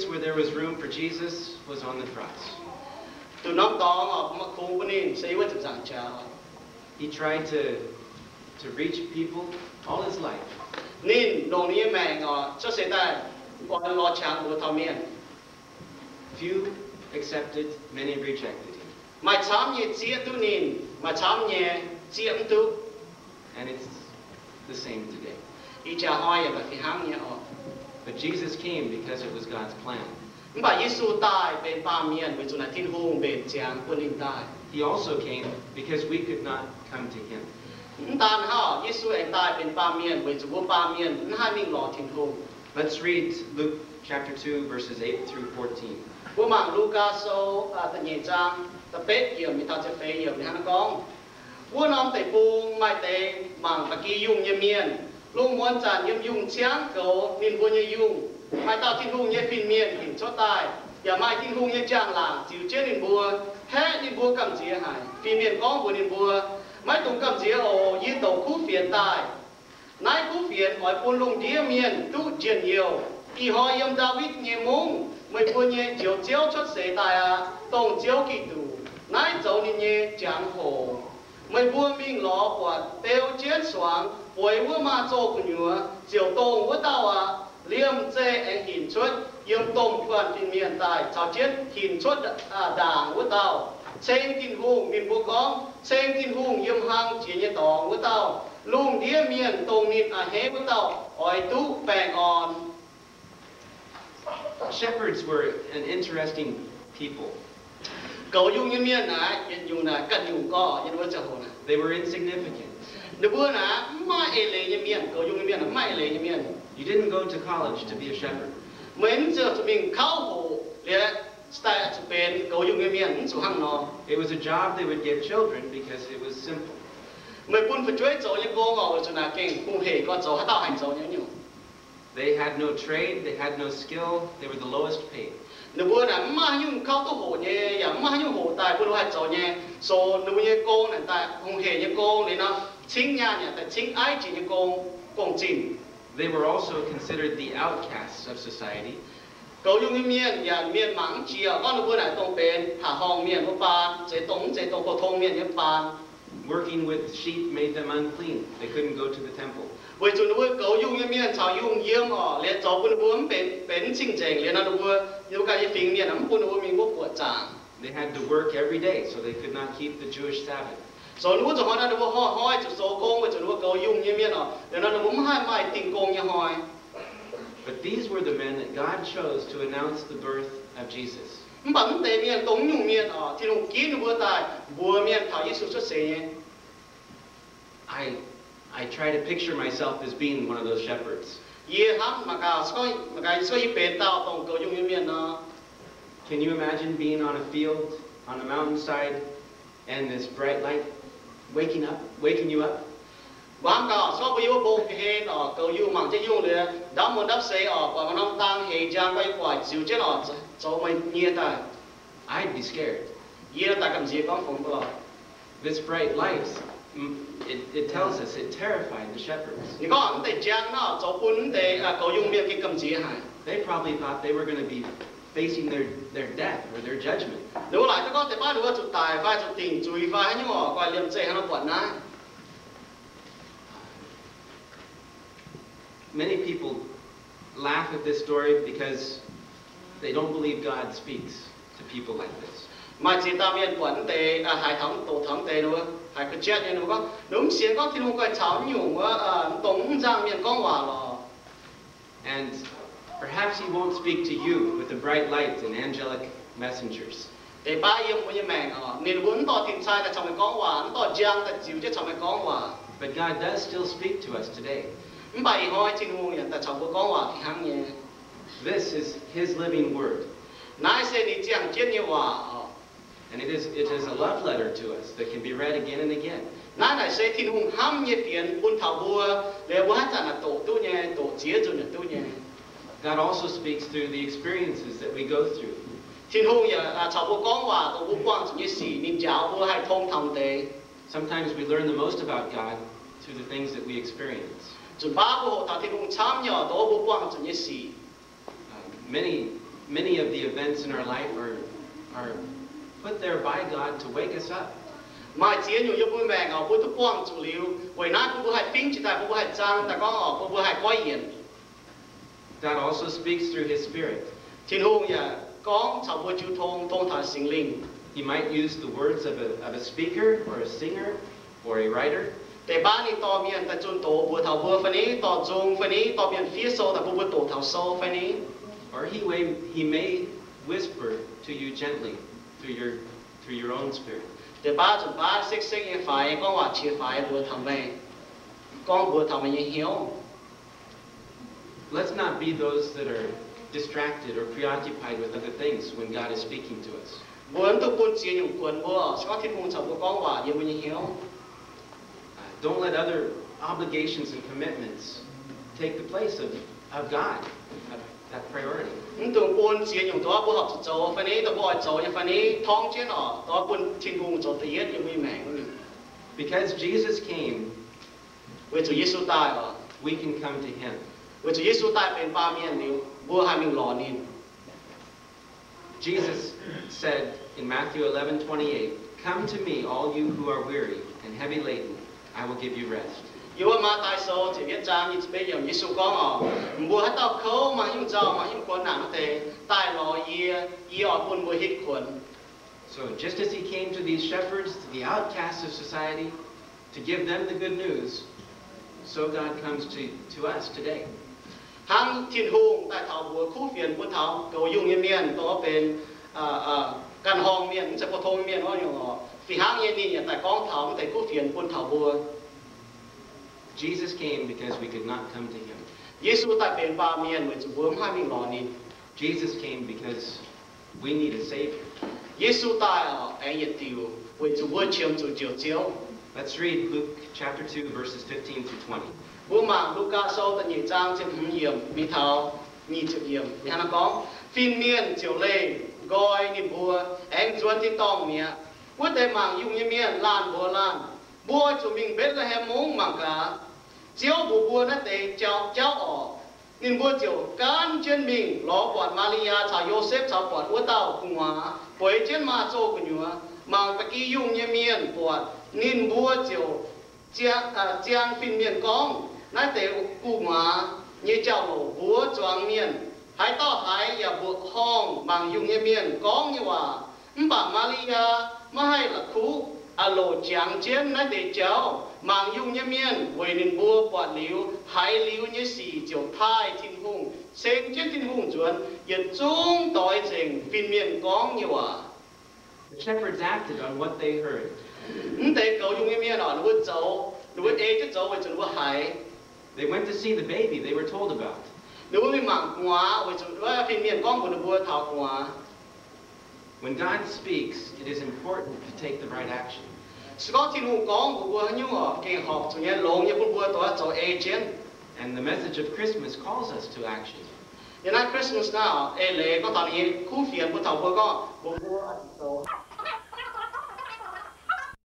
where there was room for Jesus was on the cross. Duqv norm dorngx oc, mbuo maiv kungx bun ninh se yiem wuov ziepc nzaangc jaax. He tried to, to reach people all his life. Ninh longc ninh nyei maengc oc, cuotv seix daaih oix lorz qangx mbuox taux mienh. Few accepted, many rejected him. Maaih camv nyei zieqv duqv ninh, maaih camv nyei zieqv mv duqv. And it's the same today. Ih jaax hnoi yaac fih hnangv nyei oc. But Jesus came because it was God's plan. Mv baac Yesu daaih benx baamh mienh weic zuqc naaic Tin-Hungh mbenc ziangx bun ninh daaih. He also came because we could not come to him. Mv daan hnangv, Yesu aengx daaih benx baamh mienh weic zuqc mbuo baamh mienh mv haih mingh lorz Tin-Hungh. Let's read Luke chapter two, verses eight through fourteen. Mbuo mangc Lugaa Sou da'nyeic zaang da'betv yiemc mingh taux ziepc feix yiemc hnangv naaiv gorngv, Wuov norm deic-bung maaih deix mangc ba'gi yungh nyei mienh. Lungh muonz zanc yiem yungh ciangv goux ninh mbuo nyei yungh. Maaih dauh Tin-Hungh nyei fin-mienh hinc cuotv daaih, yaac maaih Tin-Hungh nyei njang-laangc ziux jienv ninh mbuo, haeqv ninh mbuo gamh nziex haic. Fin-mienh gorngv mbuox ninh mbuo, Maiv dungx gamh nziex oc. Yie douc kuv fienx daaih. Naaiv kuv fienx oix bun lungh ndiev mienh duqv njien-youh. Ih hnoi yiem Ndaawitv nyei mungv meih mbuo nyei Njoux Ziouv cuotv seix daaih aqv, dongh Ziouv Giduc. Naaiv zoux ninh nyei jangx-hoc. Meih mbuo mingh lorz buatc beu jienv suangx bueix wuov maaz-zoh gu'nyuoz ziouc dongh wuov dauh aqv. Liemh zeih aengx hinc cuotv yiem domh guanh fin-mienh daaih caux jienv hinc cuotv ndaangc wuov dauh, ceng Tin-Hungh. Ninh mbuo gorngv, Ceng Tin-Hungh yiem hlang jiex nyei dorngx wuov dauh. Lungh ndiev mienh dongh ninh a'hneiv wuov dauh oix duqv baengh orn. Shepherds were an interesting people. Goux yungh nyei mienh naaic, yietc nyungc naaic ganh nyungc gorx nyei wuov ziangh hoc naaic. They were insignificant. Ninh mbuo naaic mv maaih eix leiz nyei mienh. Goux yungh nyei mienh mv maaih eix leiz nyei mienh. You didn't go to college to be a shepherd. Meih mv zuqc mingh kauv hoqc liuz daaih zuqc benx goux yungh nyei mienh, mv zuqc hnangv nor. It was a job they would give children because it was simple. Meih bun fu'jueiv zoux nyei gong oc, weic zuqc naaic gengh hungh hec gorx zoux, haaix dauh haih zoux nyei nyungc. They had no trade, they had no skill, they were the lowest paid. Ninh mbuo naaic mv maaih haaix nyungc kauv duqv hoqc nyei, yaac mv maaih haaix nyungc hoqc daaih bun ninh mbuo haih zoux nyei. So ninh mbuo nyei gong naaic daaih hungh hec nyei gong liuz nor, cingv nyaanh yaac daaih cingv aiv jiex nyei gong, gong-zinh. They were also considered the outcasts of society. Goux yungh nyei mienh yaac mienh mangc mv jiex, gorngv ninh mbuo naaic dongh benx taaix-horngh mienh wuov baan, zeiz dongh mv zeiz dongh pou-tong mienh nyei baan. Working with sheep made them unclean. They couldn't go to the temple. Weic zuqc ninh mbuo goux yungh nyei mienh caux yungh yiem oc, liuz zoux bun ninh mbuo mv benx, benx mv cing-nzengc. Liuz nor ninh mbuo, ninh mbuo ganh nyei fingx mienh mv bun ninh mbuo mingh wuov buoqc zaangc. They had to work every day, so they could not keep the Jewish Sabbath. So ninh mbuo zuqc hnoi naaic ninh mbuo hnoi-hnoi zuqc zoux gong weic zuqc ninh mbuo goux yungh nyei mienh oc. Liuz nor ninh mbuo mv haih maaih dingh gong nyei hnoi. But these were the men that God chose to announce the birth of Jesus. Mv baac mv deix mienh dongh nyungc mienh oc, Tin-Hungh ginv ninh mbuo daaih mbuox mienh taux Yesu cuotv seix nyei. I, I try to picture myself as being one of those shepherds. Yie hnamv mangc gaax, mangc gaax yie cuotv yie benx dauh dongh goux yungh nyei mienh nor. Can you imagine being on a field, on a mountainside, and this bright light waking up, waking you up? Mbuo hnamv gaax, cuotv mbuo yiem wuov mbong ga'hlen oc, goux yungh mangc jienv yungh liuz, ndapv muoz ndapv seix oc, buatc maaih norm dang heix njang guai guaic ziux jienv oc, zoux meih nyie daaih. I'd be scared. Yie daaih gamh nziex gorngv fungx mbuo. This bright light, mm, it, it tells us it terrified the shepherds. Ninh gorngv mv deix njang nor zoux bun mv deix goux yungh mienh gengh gamh nziex haic. They probably thought they were gonna be facing their, their death or their judgment. Ninh mbuo laaic duqv gorngv deix baav ninh mbuo zuqc daic fai zuqc dingc zuiz fai haaix nyungc oc, guai liemh zeih hnangv nor buatc naaiv. Many people laugh at this story because they don't believe God speaks to people like this. Maaih ziex dauh mienh buatc mv deix, haiz taux mv doqc taux mv deix, ninh mbuo haiz ga'jatv nyei, ninh mbuo gorngv, ninh mv sienx gorngv Tin-Hungh guai caux mv nyungc wuov, mv dongh mv nzangh mienh gorngv waac lorqc. And perhaps he won't speak to you with the bright lights and angelic messengers. Deix baav yiem mbuo nyei maengc oc, ninh mbuo mv dorh tin-sai daaih caux meih gorngv waac, mv dorh njang daaih ziux jienv caux meih gorngv waac. But God does still speak to us today. Mv baac ih hnoi Tin-Hungh yaac daaih caux mbuo gorngv waac fih hnangv nyei. This is his living word. Naaiv se ninh ziangh jienv nyei waac oc. And it is, it is a love letter to us that can be read again and again. Naaiv naaic se Tin-Hungh hnamv nyei fienx bun taux mbuo, liuz mbuo haaix zanc naaic doqc duqv nyei, doqc ziex nzunc yaac duqv nyei. God also speaks through the experiences that we go through. Tin-Hungh yaac caux mbuo gorngv waac dongh mbuo buangh zuqc nyei sic, ninh njaaux mbuo haih tong taux deix. Sometimes we learn the most about God through the things that we experience. Nzunc baav mbuo hoqc taux Tin-Hungh camv nyei oc, dongh mbuo buangh zuqc nyei sic. Many, Many of the events in our life are, are put there by God to wake us up. Maaih ziex nyungc yiem mbuo maengc oc, mbuo duqv buangh zuqc liuz, weic naaiv bun mbuo haih fingx jiex daaih, bun mbuo haih zaang daaih gorngv oc, bun mbuo haih goiv yienc. God also speaks through his Spirit. Tin-Hungh yaac gorngv caux mbuo jiu tong, tong taux Singx Lingh. He might use the words of a, of a speaker or a singer or a writer. Deix baav ninh dorh mienh daaih zunh doz mbuox taux mbuo fai ni, dorh nzung fai ni, dorh mienh fiev sou daaih bun mbuo doqc taux sou fai ni. Or he may, he may whisper to you gently through your, through your own spirit. Deix baav nzunc baav sekv-sekv nyei faix, gorngv waac qiex faix mbuox taux meih, gorngv mbuox taux meih nyei hnyouv. Let's not be those that are distracted or preoccupied with other things when God is speaking to us. Mbuo mv dungx bun ziex nyungc kuonx mbuo, se gorngv Tin-Hungh caux mbuo gorngv waac yiem mbuo nyei hnyouv. Uh, don't let other obligations and commitments take the place of, of God, of that priority. Mv dungx bun ziex nyungc dongh mbuo horpc zuqc zoux fai ni, dongh mbuo oix zoux nyei fai ni, torngv jienv oc, dongh bun Tin-Hungh zoux da'yietv yiem mbuo nyei maengc. Because Jesus came, weic zuqc Yesu daaih oc, we can come to him. Weic zuqc Yesu daaih benx baamh mienh liuz, mbuo haih mingh lorz ninh. Jesus said in Matthew eleven twenty-eight, Come to me, all you who are weary and heavy laden, I will give you rest. Yiem wuov Matv^taai Sou ziepc yietv zaang nyic ziepc betv yiemc, Yesu gorngv oc, mbuo haaix dauh kouv, maaih nyungc nzauh, maaih nyungc kuonx nangc wuov deix, daaih lorz yie, yie oix bun mbuo hitv kuonx. So just as he came to these shepherds, the outcasts of society, to give them the good news, so God comes to, to us today. Hnangv Tin-Hungh daaih taux mbuox kuv fienx bun taux goux yungh nyei mienh, dongh benx ganh horngh mienh, mv zeiz pou-tong mienh wuov nyungc oc, fih hnangv nyei ninh yaac daaih gorngv taux mv deix kuv fienx bun taux mbuo. Jesus came because we could not come to him. Yesu daaih benx baamh mienh weic zuqc mbuo mv haih mingh lorz ninh. Jesus came because we need a Savior. Yesu daaih oc, aengx yietc diuc weic zuqc mbuo qiemx zuqc Njoux Ziouv. Let's read Luke chapter two, verses fifteen through twenty. Mbuo mangc Lugaa Sou da'nyeic zaang ziepc hmz yiemc mingh taux nyic ziepc yiemc. Hnangv naaiv gorngv, Fin-mienh ziouc leih nqoi ninh mbuo, aengx nzuonx tin-dorngh mi'aqv. Wuov deix mangc yungh nyei mienh laanh mbuox laanh, Mbuo oix zuqc mingh Mbetc^le^hem Mungv mangc gaax. Ziouv mbuox mbuo naaiv deix jauv orqc. Ninh mbuo ziouc gaanv jienv mingh lorz buatc Maa^li^yaa caux Yosepv caux buatc wuov dauh gu'nguaaz bueix jienv maaz-zoh gu'nyuoz. Mangc ba'gi yungh nyei mienh buatc, ninh mbuo ziouc ziang fin-mienh gorngv, Naaiv deix gu'nguaaz nyei jauv-louc mbuox zuangx mienh. Haaix dauh haiz yaac mbuoqc horngh mangc yungh nyei mienh gorngv nyei waac. Mv baac Maa^li^yaa maiv haih la'kuqv, a'loc jangx jienv naaiv deix jauv. Mangc yungh nyei mienh weic ninh mbuo buatc liuz, haiz liuz nyei sic ziouc taaih Tin-Hungh, ceng jienv Tin-Hungh nzuonx. Yietc zungv doix nzengc fin-mienh gorngv nyei waac. The shepherds acted on what they heard. Mv deix goux yungh nyei mienh oc, ninh mbuo zoux, ninh mbuo ei jienv zoux weic zuqc ninh mbuo haiz. They went to see the baby they were told about. Ninh mbuo mingh mangc gu'nguaaz weic zuqc wuov fin-mienh gorngv mbuox ninh mbuo taux gu'nguaaz. When God speaks, it is important to take the right action. Se gorngv Tin-Hungh gorngv mbuox mbuo haaix nyungc oc, gengh horpc zuqc nyei, longx nyei bun mbuo dongh zoux ei jienv. And the message of Christmas calls us to action. Yiem naaiv Christmas naaiv oc, eix leiz gorngv taux ninh nyei kuv fienx bun taux mbuo gorngv mbuox mbuo zoux.